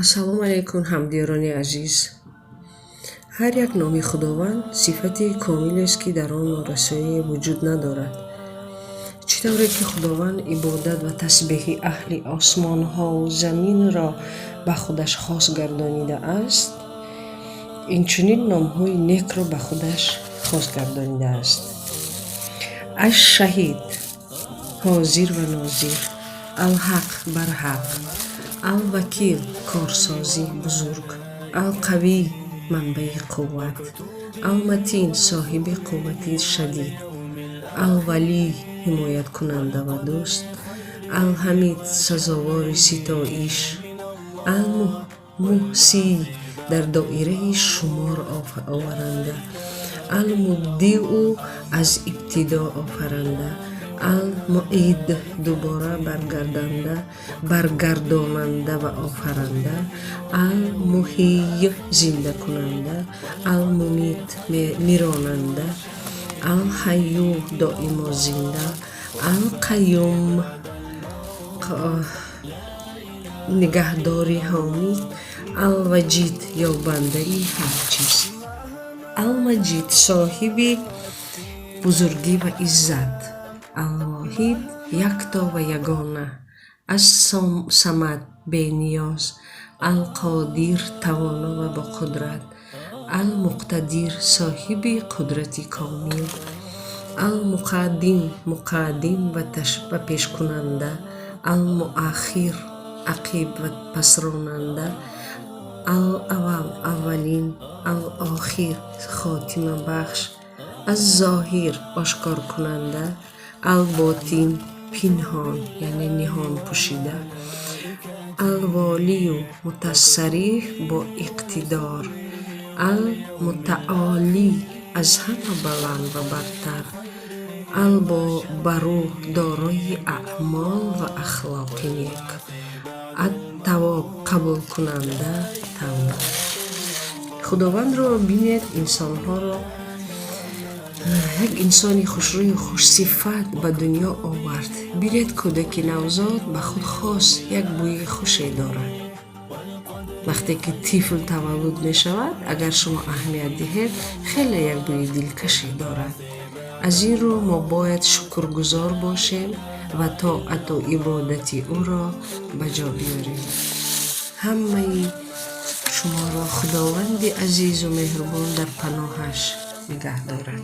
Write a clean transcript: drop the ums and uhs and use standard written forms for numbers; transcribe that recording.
Ассалому алайкум, ҳамдиёрони азиз. Ҳар як номи Худованд сифати комилест, ки дар он норасоие вуҷуд надорад. Чӣ тавре ки Худованд ибодат ва тасбеҳи аҳли осмонҳову заминро ба худаш хос гардонидааст, инчунин номҳои некро ба худаш хос гардонидааст. Аш-Шаҳид, ҳозир ва нозир, Алҳақ, барҳақ, Алвакил, корсози бузург, Алқавӣ, манбаи қувват, Алматин, соҳиби қуввати шадид, Алвалӣ, ҳимояткунанда ва дӯст, Алҳамид, сазовори ситоиш, Алмуҳсӣ, дар доираи шумор оваранда, Алмубдиу, аз ибтидо офаранда, Алмуид, дубора баргардонанда ва офаранда, Алмуҳий, зиндакунанда, Алмумит, миронанда, Алҳайю, доимо зинда, Алқаюм, нигаҳдори ҳомӣ, Алваҷид, ёбандаи ҳар чиз, Алмаҷид, соҳиби бузургӣ ва иззат, Алвоҳид, якто ва ягона, Ас-Самад, бениёз, Алқодир, тавоно ва боқудрат, Алмуқтадир, соҳиби қудрати комил, Алмуқаддим, муқаддим ва пешкунанда, Алмуаххир, ақиб ва пасронанда, Алаввал, аввалин, Алохир, хотимабахш, Аз-Зоҳир, ошкоркунанда, Алботин, пинҳон, яъне ниҳон, пӯшида, Алволию, мутасарриф, бо иқтидор, Алмутаолӣ, аз ҳама баланд ва бартар, Албарру, дорои аъмол ва ахлоқи нек, Аттаввоб, қабулкунанда тавба. Худовандро бинед, инсонҳоро, як инсони хушрӯю хушсифат ба дунё овард. Бинед, кӯдаки навзод ба худ хос як бӯи хуше дорад. Вақте ки тифл таваллуд мешавад, агар шумо аҳамият диҳед, хеле як бӯи дилкаше дорад. Аз ин рӯ мо бояд шукргузор бошем ва тоату ибодати ӯро ба ҷо биёрем. Ҳамаи шуморо Худованди азизу меҳрубон дар паноҳаш нигаҳ дорад.